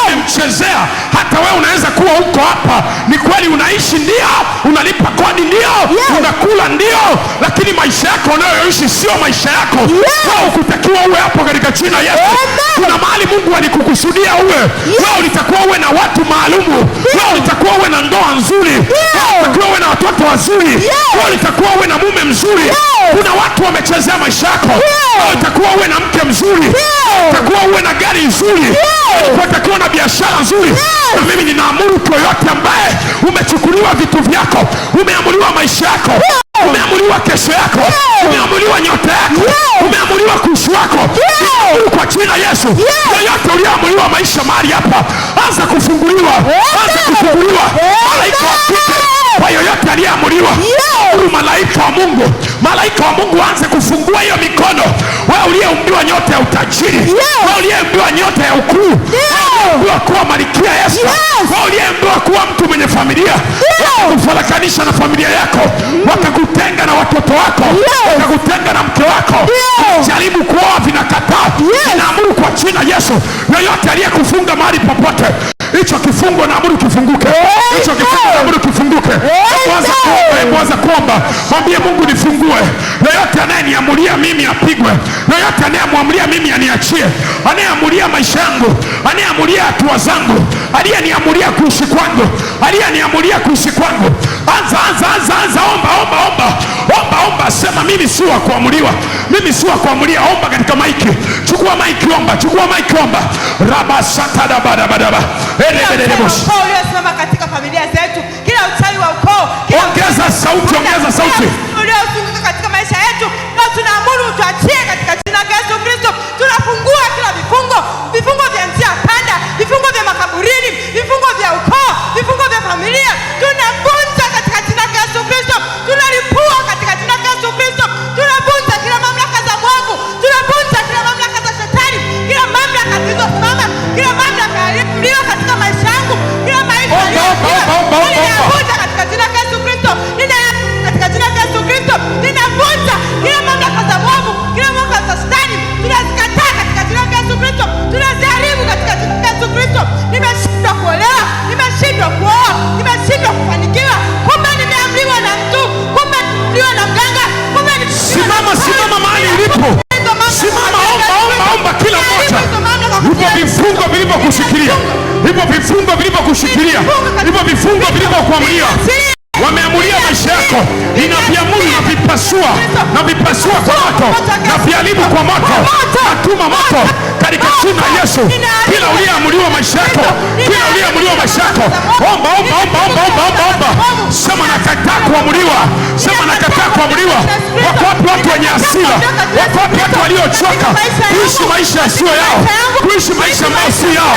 Speaker 3: wamemchezea. Hata wewe unaweza kuwa uko hapa, ni kweli unaishi ndio, unalipa kodi ndio,
Speaker 2: Yes.
Speaker 3: unakula ndio, lakini maisha yako unayoishi sio maisha yako. Wewe hukutakiwa uwe hapo katika jina Yesu.
Speaker 2: Amen.
Speaker 3: Kuna mahali Mungu alikukusudia uwe. Wewe ulitakiwa uwe na watu maalumu, wewe ulitakiwa uwe na ndoa nzuri, wewe ulitakiwa uwe na watoto wazuri, wewe ulitakiwa uwe na mume mzuri. Kuna watu wamechezea maisha yako. Wewe ulitakiwa uwe na mke mzuri, utakuwa uwe na gari nzuri, utakuwa na biashara nzuri. Na mimi ninaamuru kwa yoyote ambaye umechukuliwa vitu vyako, umeamuliwa maisha yako, umeamuliwa kesho yako, umeamuliwa nyota yako, umeamuliwa kuishi wako, ninaamuru kwa jina Yesu, yoyote uliyoamuliwa maisha mahali hapa, anza kufunguliwa, anza kufunguliwa. Malaika wa kike kwa yoyote aliyeamuliwa, huyu malaika wa Mungu, malaika wa Mungu aanze kufungua hiyo mikono. Wewe uliyeumbiwa nyota ya utajiri, wewe uliyeumbiwa nyota ya ukuu, wewe uliyeumbiwa kuwa malkia Yesu, wewe uliyeumbiwa kuwa mtu mwenye familia, wakakufarakanisha na familia yako, wakakutenga na watoto wako, wakakutenga na mke wako, jaribu kuoa vinakataa. Ninaamuru kwa jina Yesu, yoyote aliyekufunga mahali popote, hicho kifungo naamuru kifunguke, hicho kifungo naamuru kifunguke. Hebu anza kuomba, hebu anza kuomba, mwambie Mungu nifungue. Yoyote anayeniamulia mimi apigwe, yoyote anayemwamulia mimi aniachie, anayeamulia maisha yangu, anayeamulia hatua zangu, aliyeniamulia kuishi kwangu, aliyeniamulia kuishi kwangu. Anza, anza, anza, anza, omba, omba, omba, omba, omba, sema mimi si wa kuamuliwa, mimi si wa kuamulia. Omba katika maiki, chukua maiki. Omba, chukua mic, omba. Raba sata da ba da ba da ba.
Speaker 4: Kila uchawi wa
Speaker 3: Erebelebos.
Speaker 4: ukoo uliosimama katika familia zetu, kila uchawi wa ukoo, kila
Speaker 3: Ongeza sauti, ongeza sauti.
Speaker 4: uliozunguka katika maisha yetu, na tunaamuru utuachie katika jina la Yesu Kristo. Tunafungua kila vifungo, vifungo vya njia panda, vifungo vya makaburini, vifungo vya ukoo, vifungo vya familia, tunavunja katika jina la Yesu Kristo. Tunalipua katika jina la Yesu Kristo. Tunavunja kila mamlaka za mwovu, tunavunja kila mamlaka za shetani, kila mamlaka zilizosimama, kila mamlaka yaliyoinuliwa katika maisha yangu, kila maisha
Speaker 3: Omba, omba, omba, omba, omba.
Speaker 4: ninavunja katika jina la Yesu Kristo. Nina katika jina la Yesu Kristo ninavunja kila mamlaka za mwovu, kila mamlaka za shetani, tunazikataa katika jina la Yesu Kristo, tunaziharibu katika jina la Yesu Kristo. Nimeshindwa kuolewa, nimeshindwa kuoa, nimeshindwa kufanikiwa, kumbe nimeamriwa na mtu, kumbe nimeamriwa na mganga, kumbe nimeamriwa na
Speaker 3: Simama,
Speaker 4: mchawi.
Speaker 3: simama mahali ulipo.
Speaker 4: Hizo mamlaka
Speaker 3: Simama,
Speaker 4: kwa jina
Speaker 3: omba,
Speaker 4: la Yesu
Speaker 3: omba, omba kila
Speaker 4: Ninaharibu
Speaker 3: mmoja.
Speaker 4: hizo mamlaka kwa
Speaker 3: Hivyo
Speaker 4: jina la Yesu
Speaker 3: vifungo vilivyokushikilia, hivyo vifungo vilivyokushikilia, hivyo vifungo vilivyokuamulia, wameamulia maisha yako, ninaviamuru na vipasua, na vipasua kwa moto, na viharibu kwa moto, natuma moto katika jina la Yesu. Kila uliyeamuliwa maisha yako, kila uliyeamuliwa maisha yako, omba, omba, omba, omba, omba, omba, omba. Sema nakataa kuamuliwa, sema nakataa kuamuliwa. Wako wapi watu wenye hasira? Wako wapi watu waliochoka kuishi maisha yasiyo yao, kuishi maisha ambayo si yao?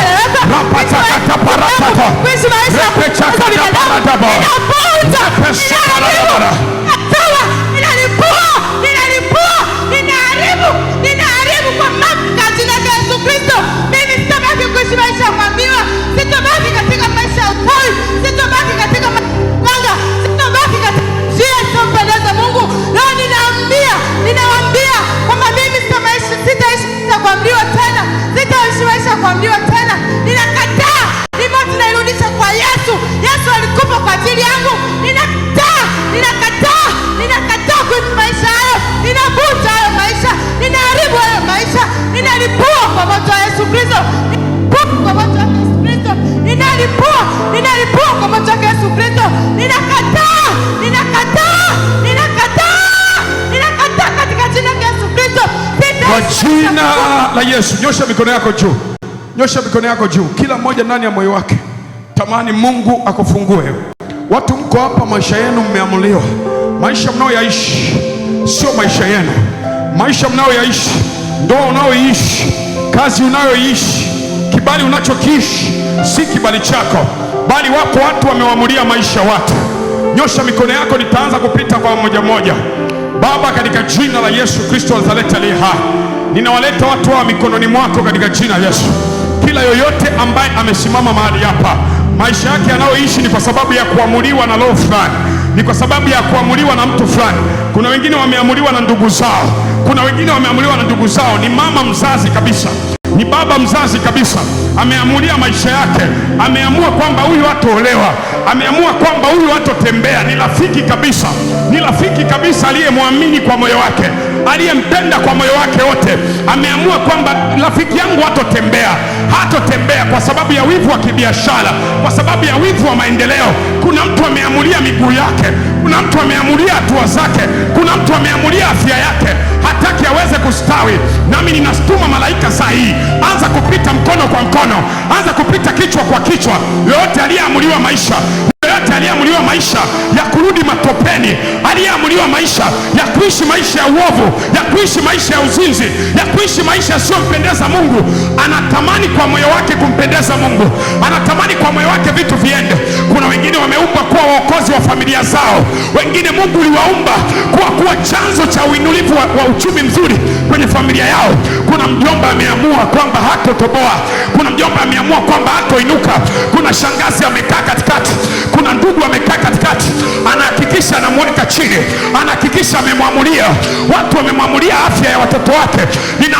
Speaker 3: Rapatakataparatata
Speaker 4: Kuishi maisha ya
Speaker 3: repechakataparataba
Speaker 4: Ninavunja,
Speaker 3: repeshakarabara.
Speaker 4: ninatoa, ninalipua, ninalipua, ninaharibu, ninaharibu kwa mamlaka ya jina la Yesu Kristo. Mimi sitabaki kuishi maisha ya kuambiwa, sitabaki katika maisha ya uchawi, sitabaki katika maisha ya sitabaki katika njia isiyompendeza Mungu. Leo ninaambia, ninawaambia kwamba mimi sitaishi, sitaishi maisha ya kuambiwa tena, sitaishi maisha ya kuambiwa tena. Ninakataa remote, nairudisha kwa Yesu. Yesu alikufa kwa ajili yangu. Ninakataa, ninakataa, ninakataa kuishi maisha hayo. Ninavunja hayo maisha, ninaharibu hayo maisha, ninalipua kwa moto wa Yesu Kristo, ninalipua kwa moto wa Yesu Kristo, ninalipua, ninalipua kwa moto wa Yesu Kristo. Ninakataa, ninakataa, ninakataa, ninakataa katika jina la Yesu Kristo.
Speaker 3: Kwa
Speaker 4: Sitaishi
Speaker 3: jina la Yesu, nyosha mikono yako juu, nyosha mikono yako juu, kila mmoja ndani ya moyo wake tamani Mungu akufungue. Watu mko hapa, maisha yenu mmeamuliwa. Maisha mnayoyaishi sio maisha yenu. Maisha mnayoyaishi, ndoa unayoishi, kazi unayoishi, kibali unachokiishi si kibali chako, bali wako watu wamewamulia maisha watu. Nyosha mikono yako, nitaanza kupita kwa mmoja mmoja. Baba, katika jina la Yesu Kristo wa Nazareti aliye hai, ninawaleta watu hawa mikononi mwako katika jina la Yesu. Kila yoyote ambaye amesimama mahali hapa, maisha yake yanayoishi ni kwa sababu ya kuamuliwa na roho fulani, ni kwa sababu ya kuamuliwa na mtu fulani. Kuna wengine wameamuliwa na ndugu zao, kuna wengine wameamuliwa na ndugu zao, ni mama mzazi kabisa, ni baba mzazi kabisa, ameamulia maisha yake, ameamua kwamba huyu hataolewa, ameamua kwamba huyu hatotembea. Ni rafiki kabisa, ni rafiki kabisa aliyemwamini kwa moyo wake, aliyempenda kwa moyo wake wote, ameamua kwamba rafiki yangu hatotembea, hatotembea kwa sababu ya wivu wa kibiashara, kwa sababu ya wivu wa maendeleo. Kuna mtu ameamulia miguu yake, kuna mtu ameamulia hatua zake, kuna mtu ameamulia afya yake, hataki aweze kustawi. Nami ninastuma malaika saa hii, anza kupita mkono kwa mkono, anza kupita kichwa kwa kichwa. Yoyote aliyeamuliwa maisha, yoyote aliyeamuliwa maisha ya kurudi matopeni, aliyeamuliwa maisha ya kuishi maisha ya uovu, ya kuishi maisha ya uzinzi, ya kuishi maisha yasiyompendeza Mungu, anatamani kwa moyo wake kumpendeza Mungu, anatamani kwa moyo wake vitu viende. Kuna wengine wameumbwa kuwa waokozi wa familia zao, wengine Mungu uliwaumba kuwa chanzo cha uinulivu wa uchumi mzuri kwenye familia yao. Kuna mjomba ameamua kwamba hatotoboa, kuna mjomba ameamua kwamba hatoinuka, kuna shangazi amekaa katikati, kuna ndugu amekaa katikati, anahakikisha anamweka chini, anahakikisha amemwamulia. Watu wamemwamulia afya ya watoto wake. Nina